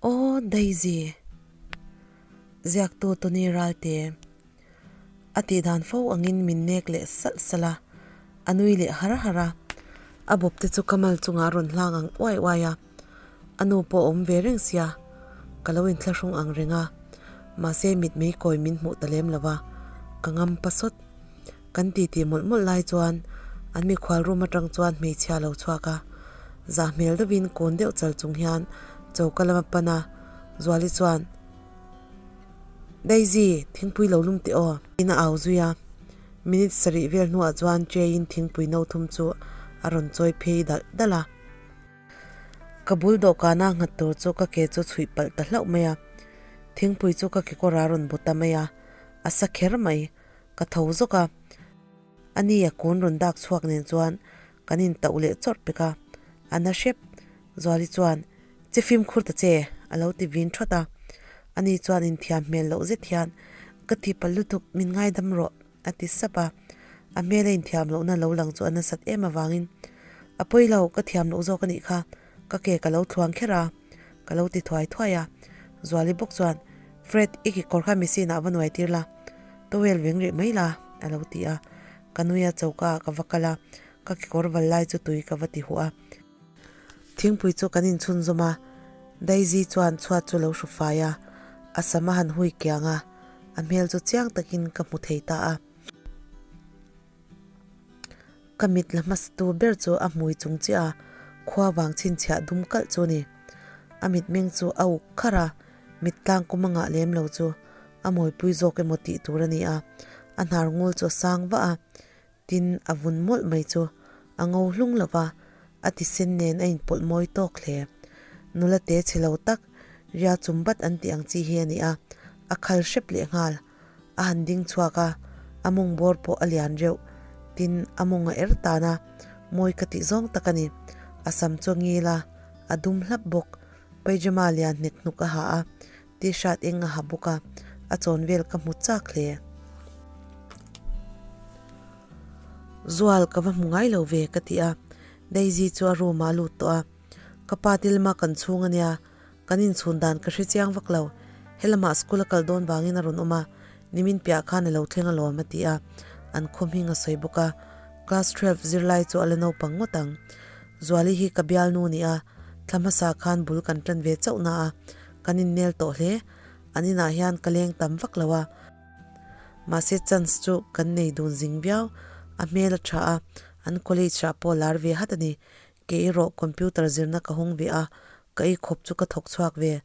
Aw Daisy! Ziaktu Tony Ralte a tih dan fo angin min nek leh salh salh a, a nui leh har har a. A bawp te chu ka mal chungah a rawn hlang ang uai uai a, a nu pawh a awm ve reng sia, ka lo inthlahrung ang reng a, mahse mitmei kawi min hmuh ta lem lo va, ka ngam pasawt. Kan titi mawlh mawlh lai chuan an mikhual room atang chuan hmeichhia a lo chhuak a, zah hmel deuhin kawn deuh chal chung hian choka lama pan a, Zuali chuan, Daisy, thingpui lo lum teh aw. Tiin a au zui a, minute sarih vel hnuah chuan Jay-in thingpui no thum chu a rawn chawi phei dalh dalh a. Ka bul dawhkana nghat tur chu ka ke chu chhuih palh ta hlauh mai a, thingpui chu ka kekawr a rawn bu ta mai a, a sa kher mai. Ka tho zawk a, a ni a kun rawn dak chhuak nen chuan kan intauh leh chawrh pek a, a na hrep. Zuali chuan, Che fimkhur ta che, a lo ti vin thawt a. Ani chuan inthiam hmel loh zet hian, Ka ti palh lutuk, min ngaidam rawh, a ti sap a. A hmel a inthiam lohna lo lang chu a nasat em avangin, A pawi lo, ka thiam loh zawk a nih kha, ka ke ka lo thluang kher a, ka lo ti thuai thuai a. Zuali bawk chuan, Fred, i kekawr kha machine ah va nuai tir la, towel veng rih mai la, a lo ti a. Ka nui a, choka ah ka va kal a, ka kekawr val lai chu tui ka va ti huh a. Thingpui chu kan inchhunzawm a, Daisy chuan chhuat chu lo hru fai a, a sam a han hui kiang a, a hmel chu chiang takin ka hmu thei ta a. Ka mit la hmasa tu ber chu a hmui chung chiah a, khua vang chhinchhiah dum kalh chu a ni. A mitmeng chu a uk kharh a, mit tlang kum a ngah lem lo chu a mawipui zawk emaw tih tur a ni a, a hnar ngul chu a sang vah a, tin a vun mawlh mai chu a ngo hlung lo va, a ti sen nen a inpawlh mawi tawk hle. Nula te chhe lo tak, ria chum bat an tih ang chi hi a ni a, a khal hrep leh nghal. A han ding chhuak a, a mawng bawr pawh a lian reuh, tin a mawng a er tan a, mawi ka tih zawng tak a ni. A sam chu a ngil a, a dum hlap bawk. Pyjama lian hnek hnuk a ha a, t-shirt eng a ha bawk a, a chawn vel ka hmu chak hle. Zual ka va hmu ngai lo ve ka ti a, Daisy chu a room ah a lut tawh a, ka pa te lama kan chhung a nia, Kan inchhun dan ka hre chiang vak lo. Helamah school a kal dawn vangin a rawn awm a, nimin piah khan a lo thleng alawm a ti a, an khaw hming a sawi bawk a. Class 12 zirlai chu a la naupang ngawt ang. Zuali hi ka bialnu ni a, thla hmasa khan bul kan tan ve chauh na a, kan innel tawh hle. An inah hian ka leng tam vak lo a. Mahse chance chu kan nei dun zing viau. A hmel a tha a, an college ah pawh lar ve hat a ni. Kei erawh computer zirna ka hawng ve a, ka ei khawp chu ka thawk chhuak ve.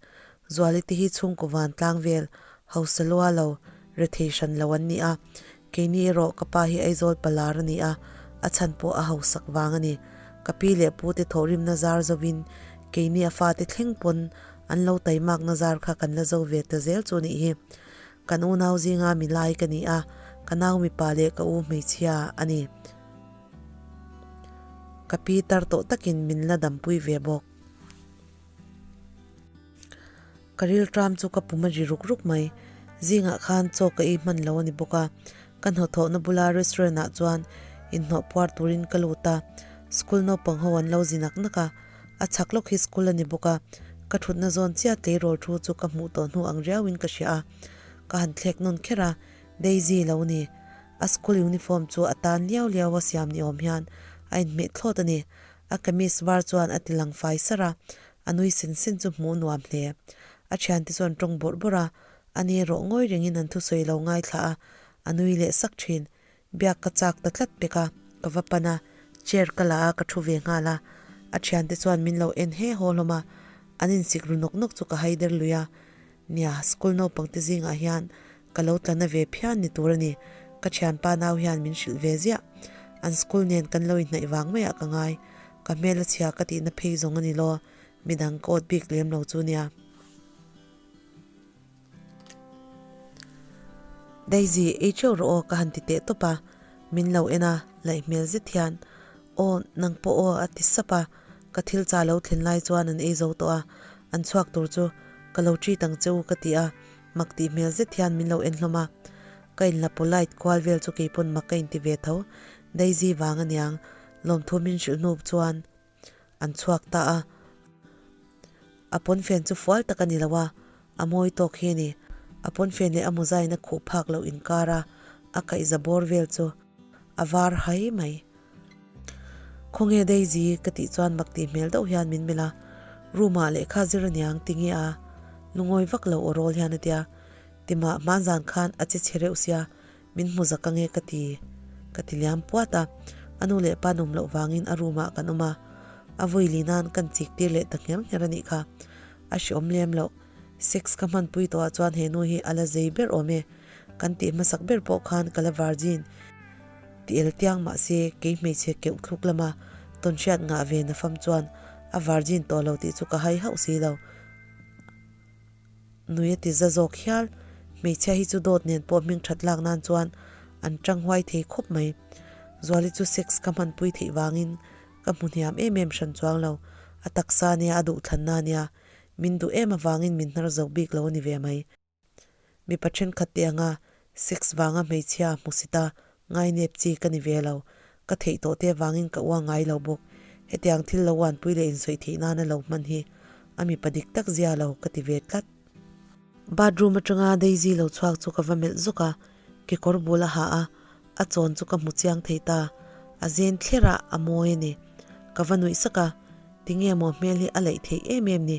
Zuali te hi chhungkaw van tlang vel, hausa lua lo, rethei hran lo an ni a. Keini erawh ka pa hi Aizawl palar a ni a, a chhan pawh a hausak vang a ni. Ka pi leh pu te thawhrimna zar zovin keini a fate thleng pawn an lo taimakna zar kha kan la zo ve ta zel chu nih hi. Kan unau zinga mi lai ka ni a, ka nau mipa leh ka u hmeichhia a ni. Ka pi tar tawh takin min la dampui ve bawk. Ka rilṭam chu ka pum a ri ruk ruk mai. Zingah khan chaw ka ei hman lo a ni bawk a. Ka hnawthawhna bula restaurant ah chuan inhnawh puar turin ka lut a. School naupang ho an lo zi nak nak a. A chhak lawk hi school a ni bawk a. Ka ṭhutna zawn chiah tleirawl thu chu ka hmuh tawh hnu ang riauin ka hria a. Ka han thlek nawn kher a, Daisy lo ni. A school uniform chu a tan liau liau a siam ni awm hian a inhmeh thlawt a ni. A kamis var chuan a ti lang fai sar a, a nui sen sen chu hmuh nuam hle. A thiante chuan tawng bawrh bawrh a, a ni erawh ngawi rengin an thusawi lo ngaithla a, a nui leh sak thin. Biak ka chak ta tlat pek a, ka va pan a, chair ka la a ka thu ve nghal a. A thiante chuan min lo en he haw hlawm a, an insik ru nawk nawk chu ka haider lui a. Nia, school naupangte zingah hian ka lo tla na ve phian ni tur a ni. Ka thianpa nau hian min hrilh ve ziah. An school nen kan lo inhnaih vang maiah ka ngai. Ka hmel a chhia ka tihna phei zawng a ni law, midang ka awt bik lem lo chu nia. Daisy, ei theuh rawh aw ka han ti teh tawp a, min lo en a, laih hmel zet hian, Aw, nang pawh aw a ti sap a, ka thil cha lo thlen lai chuan an ei zo tawh a, an chhuak tur chu ka lo treat ang che u ka ti a, mak tih hmel zet hian min lo en hlawm a, ka inla polite kual vel chu keipawn mak ka inti ve tho, Daisy vang aniang, lawmthu min hrilh hnu chuan an chhuak ta a. A pawnfen chu fual tak a ni lo a, a mawi tawk hi a ni. A pawnfen leh a mawzain a khuh phak loh inkar a, a kaihza bawr vel chu a var hai mai. Khawnge Daisy ka tih chuan mak tih hmel deuh hian min melh a, room ah lehkha zir aniang ti nge a, lungawi vak lo aw rawl hian a tia, timah hmanzan khan a che chhe reuh sia, min hmu zak ange ka ti, ka ti liam puat a, a nu leh pa nawm loh vangin a room ah kan awm a, a vawi li nan kan chik tir leh ta ngher ngher anih kha, a hreawm lem loh, sex ka hmanpui tawh ah chuan he nu hi a la zei ber awm e, kan tih hmasak ber pawh khan ka la virgin. Ti el tiang mahse kei hmeichhe keuh thluk lama tawnhriat ngah ve na fam chuan a virgin tawh lo tih chu ka hai hauh si lo. Nui a ti za zawk hial. Hmeichhia hi chu dawt nen pawh hming that lak nan chuan an tang huai thei khawp mai. Zuali chu sex ka hmanpui theih vangin ka hmu hniam em em hran chuang lo. A taksa nia a duhthlanna nia min duh em avangin min hnar zo bik lo a ni ve mai. Mipa thenkhat te anga sex vanga hmeichhia hmusit a ngainep chi ka ni ve lo. Ka theih tawh te avangin ka uang ngai lo bawk. Hetiang thil lo uanpui leh insawi theih nana lo hman hi a mipa dik tak zia lo ka ti ve tlat. Bathroom atanga Daisy lo chhuak chu ka va melh zawk a, kekawr bul a ha a, a chawn chu ka hmu chiang thei ta. A zen thler a, a mawi a ni. Ka va nuih sak a, tinge maw hmel hi a laih theih em em ni.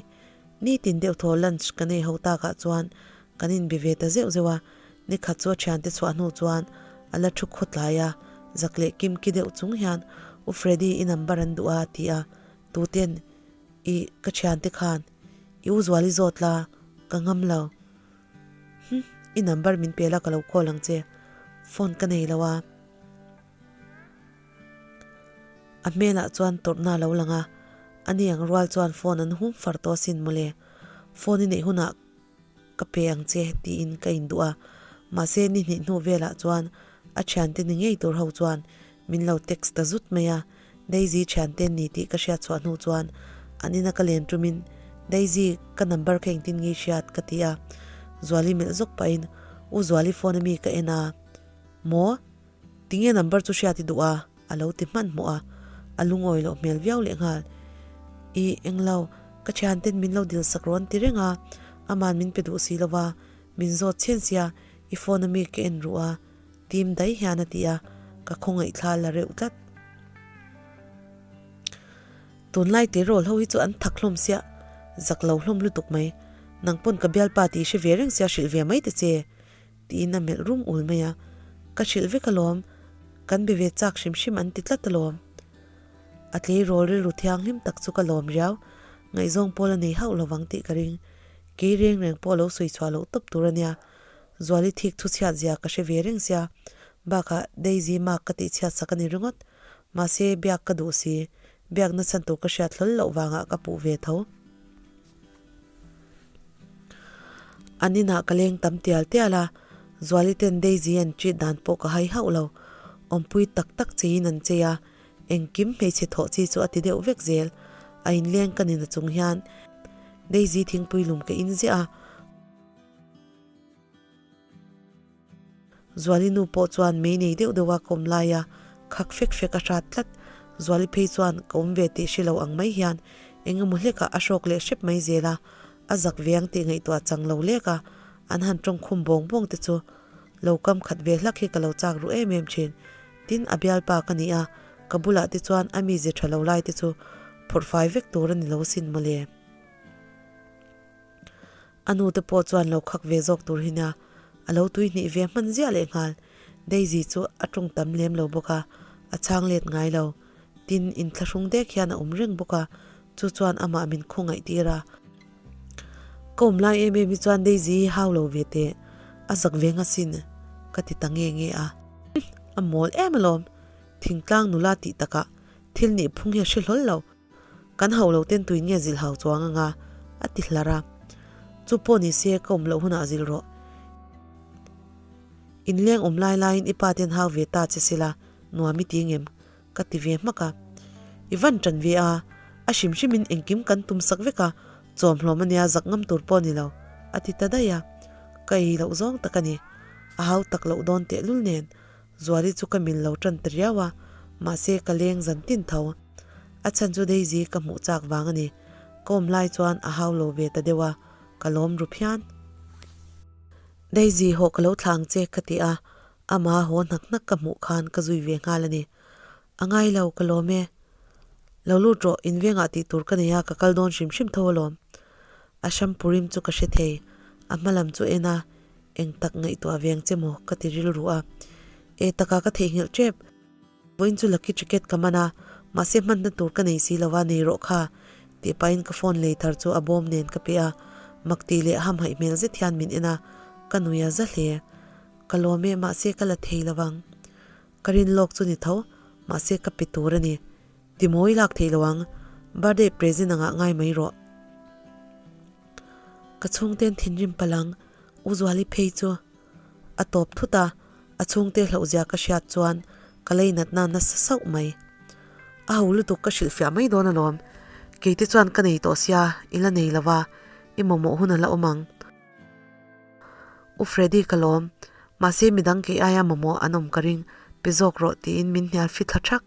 Nitin deuh thaw lunch ka nei ho takah chuan kan inbe ve ta zeuh zeuh a, nikhat chu a thiante chhuah hnu chuan a la thu khaw tlai a, zak leh kim ki deuh chung hian U Freddy i number an duh a ti a, tuten i ka thiante khan i U Zuali zawt la ka ngam lo. Hm i number min pe la ka lo call ang che, phone ka nei lo a. A hmelah chuan tawrhna a lo lang a, ani ang rual chuan phone an hum far tawh asin mawle. Phone i neih hunah ka pe ang che tiin ka induh a, mahse ni hnih hnu velah chuan a thiante ni ngei tur ho chuan min lo text ta zut mai a, Daisy thiante an ni tih ka hriat chhuah hnu chuan an ina ka len tumin Daisy ka number kha engtin nge i hriat ka ti a, Zuali melh zawk pahin U Zuali phone ami ka en a, Maw? Tinge number chu hriat i duh a? A lo ti hmanhmawh a, a lungawi loh hmel viau lehnghal. I englo, ka thianten min lo dil sak rawn ti reng a, aman min pe duh si lova, min zawt chhen sia, i phone ami ka en ruh a, tim dai hian a ti a, ka khawngaih thla la reuh tlat. Tunlai tirawl ho hi chu an thak hlawm sia, zak lo hlawm lutuk mai, nang pawn ka bialpa tih hre ve reng sia hrilh ve mai ta che. Tiin a melh rum ul mai a, Ka hrilh vek alawm, kan be ve chak hrim hrim an ti tlat alawm. A tleirawl rilru thianghlim tak chu ka lawm riau, ngaihzawng pawl a nei hauh lovang tih ka ring. Kei reng reng pawh lo sawi chhuah loh tawp tur a nia. Zuali thik thu chhiat zia ka hre ve reng sia, bakah Daisy mark ka tih chhiat sak a ni ringawt. Mahse, biak ka duh si, biak nachhan tur ka hriat hlawl loh vangah ka puh ve tho. An inah ka leng tam tial tial a, Zuali ten Daisy an treat dan pawh ka hai hauh lo. Awmpui tak tak cheiin an chei a, engkim hmeichhe thawh chi chu a ti deuh vek zel. A inleng ka nina chung hian Daisy thingpui lum ka in ziah a. Zuali nu pawh chuan mei nei deuh deuh a ka awm lai a, khak fek fek a hrat tlat. Zuali phei chuan ka awm ve tih hre lo ang mai hian eng emaw hlekah a hrawk leh hrep mai zel a, a zak ve ang tih ngaihtuah chang lo lek a, an han tawng khum bawng bawng te chu lo kam khat ve hlak hi ka lo chak ru em em thin. Tin, a bialpa ka ni a, ka bulah te chuan a mize tha lo lai te chu phawrh fai vek tur a ni lo sin mawle. A nu te pawh chuan lo khak ve zawk tur hi nia, a lo tui hnih ve hman ziah leh nghal. Daisy chu a tawng tam lem lo bawk a, a chhang let ngai lo. Tin, inthlahrung dek hian a awm reng bawk a, chu chuan amah min khawngaih tir a. Ka awm lai em em hi chuan Daisy hi hau lo ve teh, a zak ve ngasin ka ti ta nge nge a. A mawl em alawm, thingtlang nula tih takah thil nih phung hi a hre hlawl lo. Kan hauh lo ten tuin nge zilh hau chuang anga? a ti hlar a. Chu pawh ni se ka awm loh hunah zilh rawh. Inleng awm lai laiin i pa ten hau ve ta che sila nuam i ti ngem? ka ti ve hmak a. I van tan ve a, a hrim hrimin engkim kan tum sak vek a, chawm hlawm ania zak ngam tur pawh ni lo, a ti ta daih a. Ka ei loh zawng tak a ni. A hau tak loh dawn tehlul nen Zuali chu ka mil lo tan ta riau a, mahse ka leng zan tin tho. A chhan chu Daisy ka hmuh chak vang a ni. Ka awm lai chuan a hau lo ve ta deuh a, ka lawm ru phian. Daisy hawh ka lo thla ang che ka ti a, ama haw hnak hnak ka hmuh khan ka zui ve nghal a ni. A ngai lo, ka lawm e. Lo lut rawh, in vengah tih tur ka nei a, ka kal dawn hrim hrim tho alawm. A shampoo rim chu ka hre thei, a hma lam chu en a, eng tak ngaihtuah veng che maw ka ti rilru a. E taka ka theihnghilh tep. Vawiin chu lucky ticket ka man a, mahse hmanna tur ka nei si lo a, nei rawh kha, tih pahin ka phone lei thar chu a bawm nen ka pe a, mak tih leh hamhaih hmel zet hian min en a, ka nui a za hle. Ka lawm e, mahse ka la thei lo ang. Ka rin lawk chu ni tho, mahse ka pe tur a ni. Timawi lak theih lo ang, birthday present angah ngai mai rawh. Ka chhungten thinrim palh ang, U Zuali phei chu a tawp thut a, a chhungte hlauhzia ka hriat chuan ka lei natna nasa sauh mai. A ho lutuk ka hrilhfiah mai dawn alawm, keite chuan ka nei tawh sia, i la nei lo va, i mamawh hun a la awm ang. U Freddy ka lawm, mahse midang kei aia mamawh an awm ka ring, pe zawk rawh tiin min hnial fi thla thak.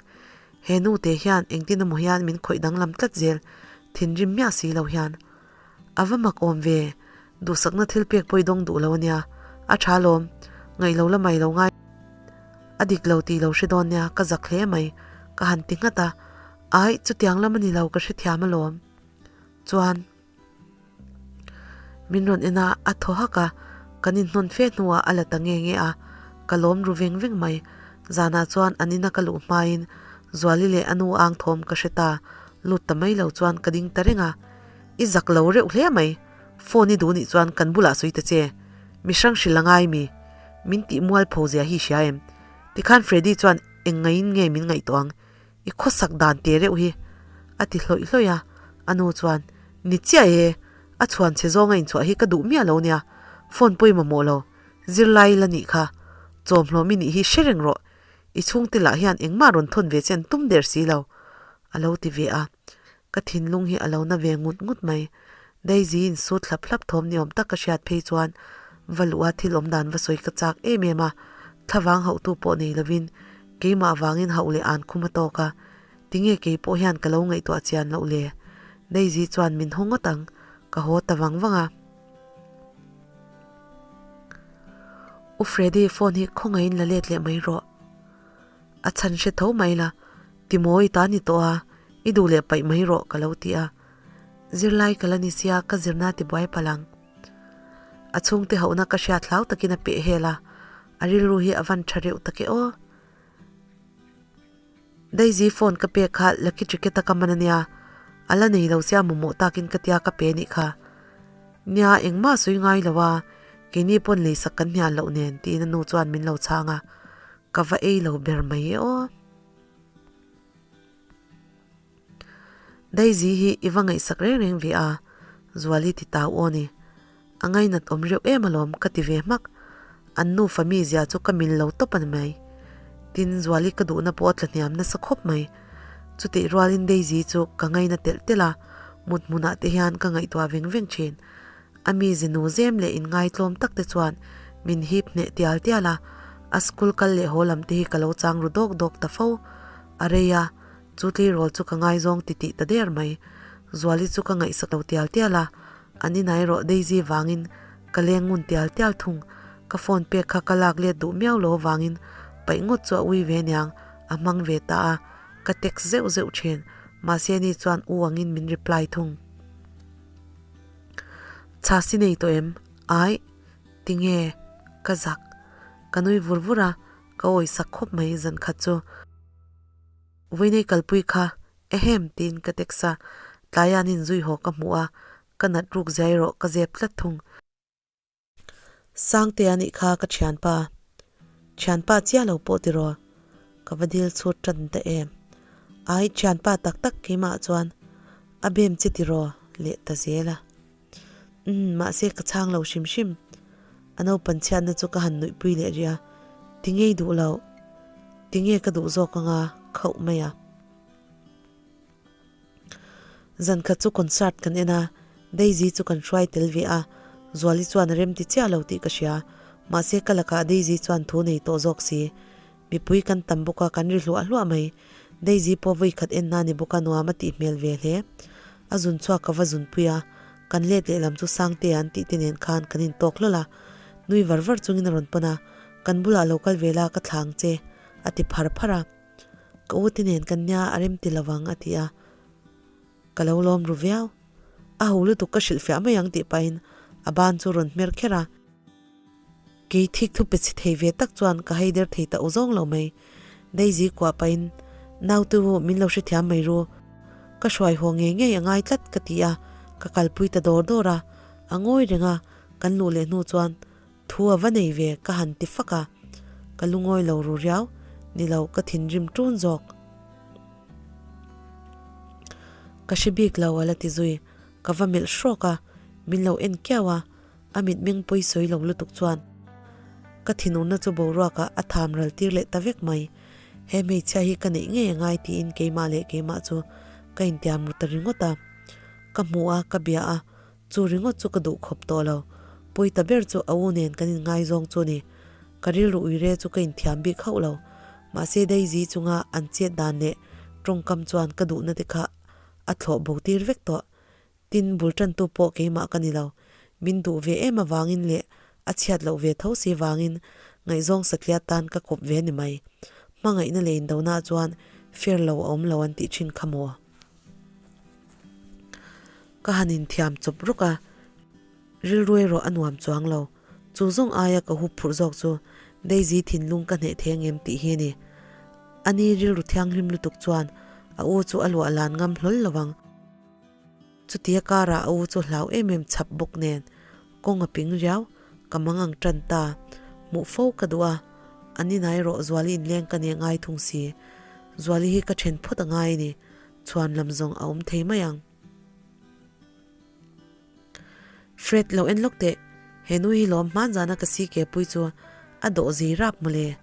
He nu te hian engtin emaw hian min khawih danglam tlat zel, thinrim miah si lo hian. A va mak awm ve, duhsakna thil pek pawh i dawng duh lo ania, a tha lawm, ngaih lo la mai lo ngai. A dik lo tih lo hre dawn nia, ka zak hle mai, ka han ti nghat a, aih chutiang lam a ni lo ka hrethiam alawm. Chuan. Min rawn en a, a thaw hak a, kan inhnawn fe hnuah a la ta nge nge a, ka lawm ru veng veng mai. Zanah chuan an ina ka luh hmain Zuali leh a nu ang thawm ka hre ta, lut ta mai lo chuan ka ding ta reng a. I zak lo reuh hle mai, phone i duh nih chuan kan bulah sawi ta che, mi hrang hrilh a ngai mi? Min tih mualpho zia hi hria em? Tikhan Freddy chuan eng ngaiin nge min ngaihtuah ang? I khawsak dan teh reuh hi, a ti hlawih hlawih a. A nu chuan, Ni chiah e, a chhuan chhe zawnga inchhuah hi ka duh miah lo nia, phone pawh i mamawh lo, zirlai la nih kha, chawmhlawm i nih hi hre reng rawh, i chhungte lah hian engmah rawn thawn ve che an tum der si lo, a lo ti ve a. Ka thinlung hi a lo na ve ngut ngut mai. Daisy in sut hlap hlap thawm ni awm tak ka hriat phei chuan va luh a thil awm dan va sawi ka chak em em a, thlavang hauhtu pawh nei lovin keimah vangin hauh leh an khum a tawk a, tinge kei pawh hian ka lo ngaihtuah chian loh le? Daisy chuan min haw ngawt ang, ka haw ta vang vang a. U Freddy phone hi khawngaihin la let leh mai rawh. A chhan hre tho mai la, Timawi ta ni tawh a, i duh leh paih mai rawh ka lo ti a. Zirlai ka la ni sia ka zirna ti buai palh ang. A chhungte hauhna ka hriat hlau takin a peh hel a, a rilru hi a van tha reuh tak e aw. Daisy phone ka pek kha lucky ticket a ka man ania, a la nei lo sia mamawh takin ka tia ka pe nih kha. Nia engmah sawi ngai lo a, keini pawn leisak kan hnial loh nen tiin a nu chuan min lo chhang a, ka va ei lo ber mai e aw. Daisy hi i va ngaihsak reng reng ve a, Zuali ti tau aw ni. A ngainat awm reuh em alawm ka ti ve hmak. An nufa mi zia chu ka mil lo tawp a ni mai. Tin, Zuali ka duhna pawh a tla hniam nasa khawp mai. Chutih rualin Daisy chu ka ngaina telh telh a, mut hmunah te hian ka ngaihtuah veng veng thin. A mizi nu zem leh inngaitlawm tak te chuan min hip hneh tial tial a, a school kal leh haw lam te hi ka lo chang ru dawk dawk ta fo. A rei a, chu tleirawl chu ka ngaizawng ti tih ta der mai. Zuali chu ka ngaihsak lo tial tial a, an inah erawh Daisy vangin ka leng ngun tial tial thung. Ka phone pek kha ka lak let duh miau lo avangin paih ngawt chu a ui ve niang, a hmang ve ta a, ka text zeuh zeuh thin. Mahse ani chuan u angin min reply thung. Chhasi nei tawh em? Aih, tinge? Ka zak. Ka nui vur vur a, ka awisak khawp mai zan khat chu. Vawiinei kalpui kha ehem tiin ka text a, tlaiah an inzui haw ka hmuh a, ka nat ruk zia erawh ka zep tlat thung. Sangtea nih kha ka thianpa. Thianpa chiah lo pawh tiraw? Ka va dil chhut tan ta em. Ai thianpa tak tak keimah chuan a bem che tiraw leh ta zel a. Umm mahse ka chhang lo hrim hrim. A naupan chhiatna chu ka han nuihpui leh rih a, tinge i duh loh? Tinge ka duh zawk anga khauh mai a. Zan khat chu concert kan en a, Daisy chu kan hruai tel ve a, Zuali chuan a rem ti chiah lo tih ka hria, mahse ka lakah Daisy chuan thu nei tawh zawk si. Mipui kan tam bawk a, kan ri hluah hluah mai. Daisy pawh vawi khat en na ni bawk a, nuam a tih hmel ve hle. A zun chhuak ka va zunpui a, kan let lehlam chu Sangtea an tih te nen khan kan intawk hlawl a. Nui var var chungin a rawn pawn a, Kan bulah lo kal ve la ka thla ang che, a ti phar phar a. Ka u te nen kan nia a rem ti lovang a ti a. Ka lo lawm ru viau. A ho lutuk ka hrilhfiah mai ang tih pahin a ban chu rawn hmer kher a. Kei thik thu pe chhe thei ve tak chuan ka hei der thei ta u zawng lo mai. Daisy kuah pahin, Naute u, min lo hrethiam mai ru. Ka hruai haw ngei ngei a ngai tlat ka ti a, ka kalpui ta dawr dawr a. A ngawi reng a, kan luh leh hnu chuan thu a va nei ve ka han ti fak a. Ka lungawi lo ru riau, ni lo ka thinrim ṭun zawk. Ka hre bik lo a la ti zui, ka va melh hrawk a, min lo en kiau a. A mitmeng pawi sawi lo lutuk chuan ka thinurna chu boruakah a tham ral tir leh ta vek mai. He hmeichhia hi ka neih ngei a ngai tiin keimah leh keimah chu ka intiam ru ta ringawt a. Ka hmu a, ka bia a, chu ringawt chu ka duh khawp tawh lo. Pawi ta ber chu a u nen kan inngaizawng chu a ni. Ka rilru uire chu ka inthiam bik hauh lo. Mahse Daisy chunga an chet dan leh tawngkam chuan ka duhna te kha a thlawh bo tir vek tawh. Tin, bul tantu pawh keimah ka ni lo. Min duh ve em avangin leh a chhiat loh ve tho si vangin ngaihzawng satliah tan ka kawp ve ni mai. Hmangaihna leh indona chuan fair lo a awm lo an tih thin kha maw? Ka han inthiam chawp ruk a, rilru erawh a nuam chuang lo. Chu zawng aia ka hup phurh zawk chu Daisy thinlung ka hneh thei angem tih hi a ni. Ani rilru thianghlim lutuk chuan a u chu a luah lan ngam hlawl lo ang. Chutia karah a u chu hlau em em chhap bawk nen kawng a ping riau, ka mang ang tan ta. Hmuh fo ka duh a, an inah erawh Zuali inleng ka nih a ngai thung si. Zuali hi ka then phawt a ngai a ni, chhuan lam zawng a awm thei mai ang. Fred lo en lawk teh, he nu hi lawm hman zana ka si ke pui chu a dawh zei rap mawle.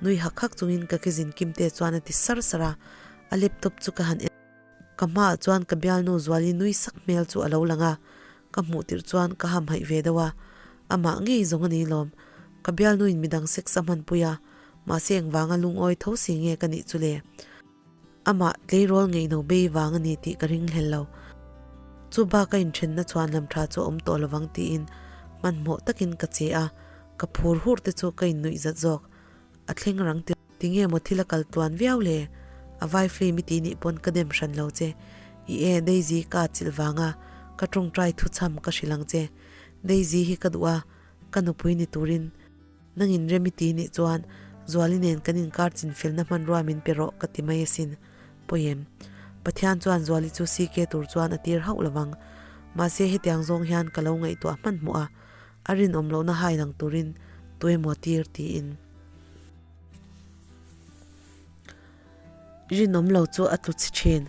Nui hak hak chungin ka kezin Kimte chuan a ti sar sar a, a laptop chu ka han en. Ka hmaah chuan ka bialnu Zuali nui sak hmel chu a lo lang a, ka hmuh tirh chuan ka hamhaih ve deuh a, amah ngei zawng a ni lawm. Ka bialnuin midang sex a hmanpui a, mahse engvanga lungawi tho si nge ka nih chu le? Amah tleirawl ngeihno bei vang a ni tih ka ringhlel lo. Chu bak a inthenna chuan lam tha chu a awm tawh lovang tiin hmanhmawh takin ka che a, ka phur hur te chu ka innuih zat zawk. A thleng rang ti. Tinge maw thil a kal tluan viau le? A vai film i ti nih pawn ka dem hran lo che. I e, Daisy ka chilh vanga ka tawngtai thuchham ka hrilh ang che. Daisy hi ka duh a, ka nupui ni turin. Nangin rem i ti nih chuan Zuali nen kan inkar chinfelna hmanrua min pe rawh ka ti mai asin. Pawi em? Pathian chuan Zuali chu CK tur chuan a tir hauh lovang. Mahse hetiang zawng hian ka lo ngaihtuah hmanhmawh a. A rinawm lohna hai lang turin tuemaw tir tiin. Rinawm lo chu a tlu chhe thin.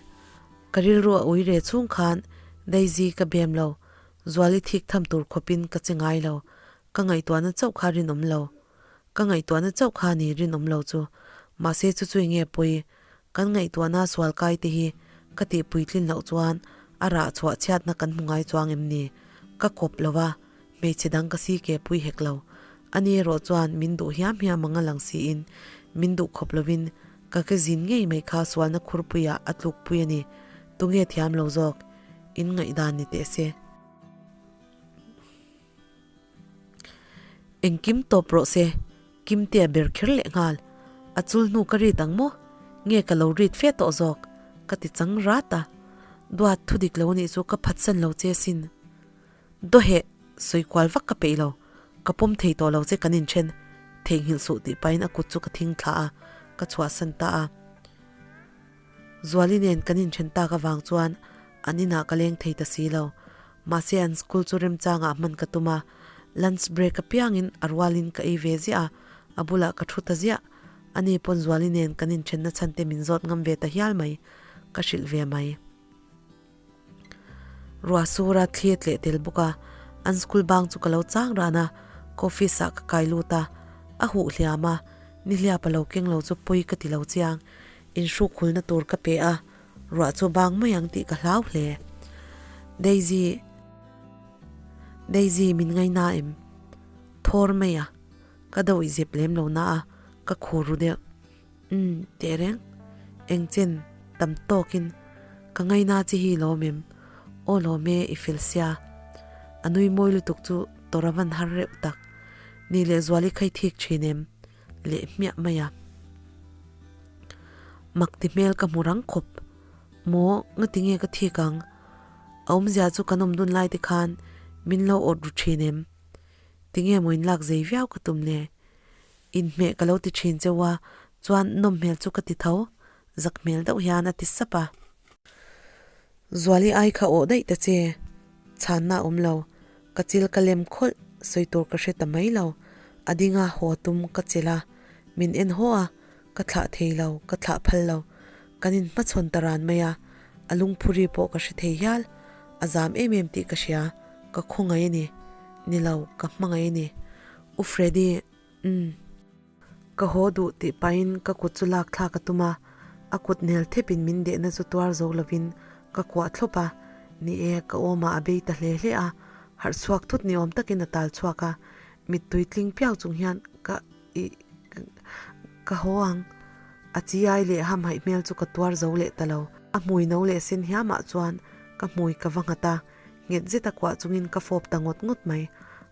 Ka rilru a ui re chhung khan Daisy ka bem lo, Zuali thik tham tur khawpin ka che ngai lo. Ka ngaihtuahna chauh kha rinawm lo. Ka ngaihtuahna chauh kha ni rinawm lo chu. Mahse chu chu enge pawi? Kan ngaihtuahna sual kai te hi ka tih puitlin loh chuan a rah chhuah chhiatna kan hmu ngai chuang em ni? Ka kawp lo a, hmeichhe dang ka si ke pui hek lo. Ani erawh chuan min duh hiam hiam ang a lang siin min duh khawp lovin ka ke zin ngei mai kha sualna khurpuiah a tlukpui a ni. Tunge thiam lo zawk? In ngaihdan ni teh se. Engkim tawp rawh se, Kimtea ber kher leh nghal. A chul hnu ka rit ang maw? Nge ka lo rit fe tawh zawk? Ka ti chang rat a. Duat thu dik lo anih chu ka phatsan lo che sin. Dawheh, sawi kual vak ka peih lo. Ka pawm thei tawh lo che kan inthen. Theihnghilh suh tih pahin a kut chu ka thing thla a, ka chhuahsan ta a. Zuali nen kan inthen tak avang chuan an inah ka leng thei ta si lo. Mahse an school chu remchangah hman ka tum a, lunch break apiangin a rualin ka ei ve ziah a, a bulah ka thu ta ziah. Ani pawn Zuali nen kan inthenna chhan te min zawt ngam ve ta hial mai, ka hrilh ve mai. Ruah sur a thli a tleh tel bawk a, an school bang chu ka lo chang ran a, ka office ah ka kai lut a, a huh hliam a, nihliap a lo keng lo chu pawi ka ti lo chiang. Inhruk hulna tur ka pe a, ruah chu bang mai ang tih ka hlau hle. Daisy, Daisy min ngaina em? Thawr mai a, ka do i zep lem lo na a, ka khur ru deuh. Umm, teh reng. Eng chen tam tawkin ka ngaina chi hi lawm em? Aw lawm e, i fel sia. A nui mawi lutuk chu tawrh a van har reuh tak. Ni leh Zuali kha i thik thin em? Leh hmiah mai a. Mak ti hmel ka hmu rang khawp. Maw, ngati nge ka thik ang? A awmzia chu kan awm dun lai te khan min lo awt ru thin em? Tinge maw inlak zei viau ka tum le? Inhmeh ka lo ti thin cheu a, chuan nawm hmel chu ka ti tho, zak hmel deuh hian a ti sap a. Zuali ai kha awh daih ta che, chhanna a awm lo, ka chil ka lem khawlh, sawi tur ka hre ta mai lo, a ding a, haw tum ka chelh a, min en haw a, ka thlah thei lo, ka thlah phal lo, kan inhmachhawn ta ran mai a, a lungphuri pawh ka hre thei hial, a zam em em tih ka hria, ka khawngaih a ni, ni lo, ka hmangaih a ni. U Freddy, umm. Ka haw duh tih pahin ka kut chu lak thlak a tum a, a kut nel thepin min dehna chu tuar zo lovin ka kuah thlawp a, ni e, ka awmah a bei ta hle hle a, harh chhuak thut ni awm takin a tal chhuak a, mittui tling piau chung hian ka ih ka haw ang. A chi ai leh hamhaih hmel chu ka tuar zo leh ta lo, a hmui no leh sen hiamah chuan ka hmui ka va nghat a, nghet zet a kuah chungin ka fawp ta ngawt ngawt mai.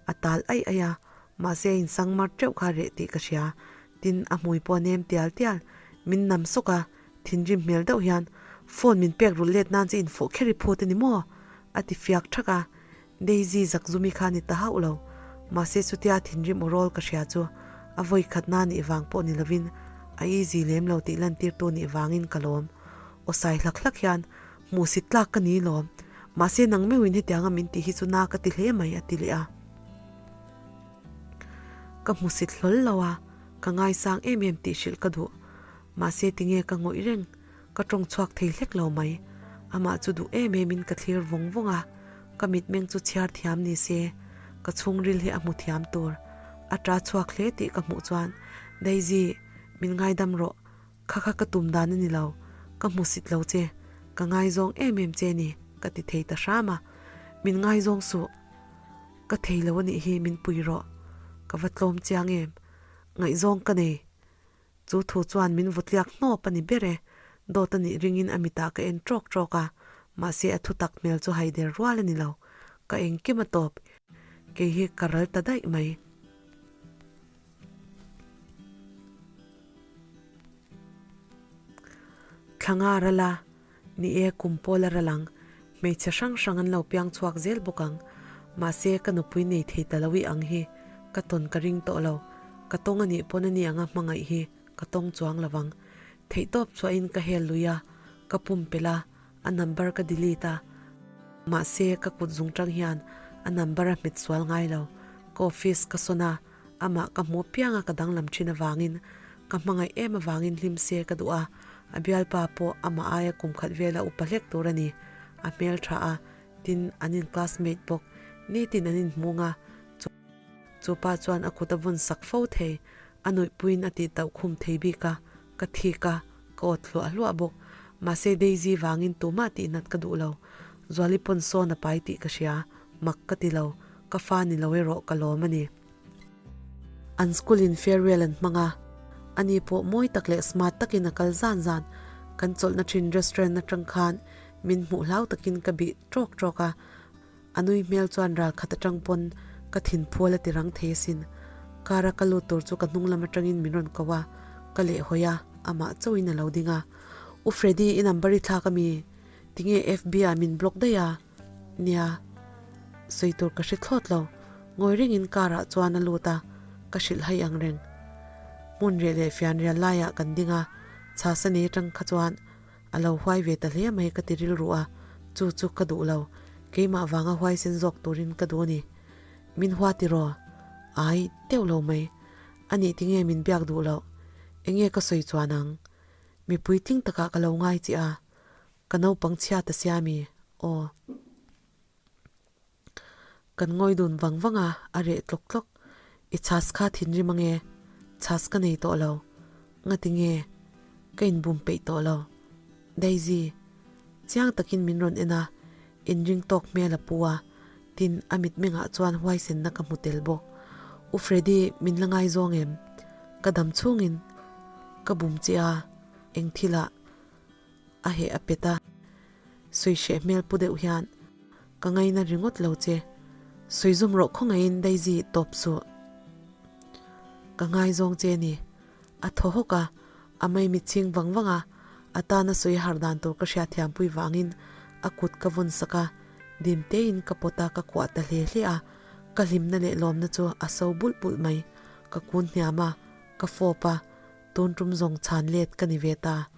A tal aih aih a, mahse a insang mar teuh kha reh tih ka hria. Tin, a hmui pawh a nem tial tial. Min nam sawk a, thinrim hmel deuh hian, Phone min pek rulh let nan che infawh kher i phut a ni maw? a ti fiak thak a. Daisy zakzumi kha ni ta hauh lo. Mahse chutia thinrim aw rawl ka hria chu a vawi khatna nih vang pawh ni lovin a easy lem lo tih lantirtu nih vangin ka lawm. Aw sai hlak hlak hian Hmuhsit tlak ka ni lawm. Mahse nang meuhin hetianga min tih hi chu na ka ti hle mai a ti leh a. Ka hmusit hlawl lo a, ka ngaisang em em tih hrilh ka duh. Mahse tinge ka ngawih reng, ka tawng chhuak thei hlek lo mai. Amah chu duh em em in ka thlir vawng vawng a, ka mitmeng chu chhiar thiam ni se, ka chhungril hi a hmu thiam tur. A ta chhuak hle tih ka hmuh chuan, Daisy, min ngaidam rawh, Kha kha ka tum dan a ni lo, ka hmusit lo che, ka ngaizawng em em che ni, ka ti thei ta hram a, min ngaizawng suh, ka thei lo a nih hi min pui rawh, ka va tlawm chiang em, ngaihzawng ka nei. Chu thu chuan min vawtliak hnawp a ni ber e, dawt a nih ringin a mitah ka en tawk tawk a, mahse a thutak hmel chu haider rual a ni lo, ka engkim a tawp, kei hi ka ral ta daih mai. Thlanga ral a, ni e kum pawl a ral ang, hmeichhe hrang hrang an lo piang chhuak zel bawk ang, mahse ka nupui nei thei ta lo i ang hi ka tawn ka ring tawh lo, ka tawng a nih pawn a ni anga hmangaih hi ka tawng chuang lo vang, theihtawp chhuahin ka hel lui a, ka pumpelh a, a number ka delete a, mahse ka kut zung tang hian a number a hmet sual ngai lo, ka office ka sawn a, amah ka hmuh piang a ka danglam thin avangin ka hmangaih em avangin hlim se ka duh a, a bialpa pawh amah aia kum khat vela upa hlek tur a ni, a hmel tha a, tin an in classmate bawk, nitin an inhmung a, chu pa chuan a kut a vawn sak fo thei, a nuihpuiin a tih tauh khum thei bik a, ka thik a, ka awt hluah hluah bawk. Mahse Daisy vangin tumah tihnat ka duh lo. Zuali pawn sawn a pai tih ka hria, mak ka ti lo, ka fa ni lo erawh ka lawm a ni. An school in farewell an hmang a, ani pawh mawi tak leh smart takin a kal zan zan. Kan chawlhna thin restaurant atang khan min hmuh hlau takin ka bih tawk tawk a, A nui hmel chuan ral khat atang pawn ka thin phual a ti rang thei asin. Car a ka lut tur chu ka hnung lam atangin min rawn ko a, ka lehhawi a, amah chauhin a lo ding a. U Freddy i number i thlak ami? Tinge FB ah min block daih a? Nia. Sawi tur ka hre thlawt lo. Ngawi rengin car ah chuan a lut a, ka hrilh hai ang reng. Hmun reh leh fianrial laiah kan ding a, chhasa nei atang kha chuan A lo huai ve ta hle mai ka ti rilru a, chu chu ka duh lo, keimah vanga huaisen zawk turin ka duh a ni. Min hua tiraw? Ai, teuh lo mai. A nih tinge min biak duh loh? Enge ka sawi chuan ang? Mipui tling takah ka lo ngai che a, ka naupang chhia ta sia mi? Aw. Kan ngawi dun vang vang a, a reh tlawk tlawk. I chhas kha thinrim ange, chhas ka nei tawh lo. Ngati nge? Ka inbum peih tawh lo. Daisy, chiang takin min rawn en a, inring tawk hmel a pu a, tin a mitmengah chuan huaisenna ka hmu tel bawk. U Freddy, min la ngaizawng em? Ka dam chhungin ka bum che a, eng thilah a heh a pet a. Sawi hreh hmel pu deuh hian. Ka ngaina ringawt lo che. Sawi zum rawh khawngaihin Daisy tawp suh. Ka ngaizawng che ni. A thaw hawk a, a maimit chhing vang vang a, a tana sawi har dan tur ka hriatthiampui vangin a kut ka vawn sak a, dim tein ka pawt a ka kuah ta hle hle a, ka hlimna leh lawmna chu a so bulh bulh mai. Ka kun hniam a, ka fawp a, tun tum zawng chhan let ka ni ve ta.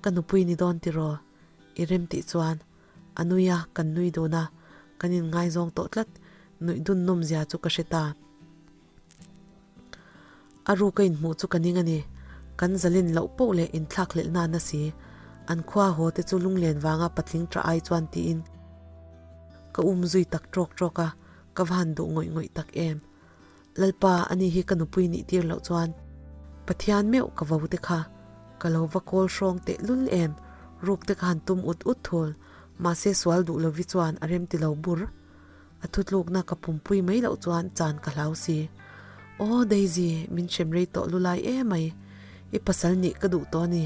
Ka nupui ni dawn tiraw? I rem tih chuan a nui a, kan nui dun a, kan inngaizawng tawh tlat, nuih dun nawmzia chu ka hre ta. A ruk a inhmuh chu ka ning a ni. Kan zalin loh poh leh inthlak hlelh na na si. An khua haw te chu lunglen vanga patling tah ai chuan tiin ka um zui tak trawk trawk a, ka va han duh ngawih ngawih tak em. Lalpa ani hi ka nupui nih tir loh chuan Pathian meuh ka vo te kha ka lo va kawl hrawng teh lul em, ruk te ka han tum ut ut thul, mahse sual duh lovi chuan a rem ti lo bur. A thutlukna ka pumpui mai loh chuan chan ka hlau si. Aw Daisy, min hrem rei tawh lulai emai. I pasal nih ka duh tawh a ni.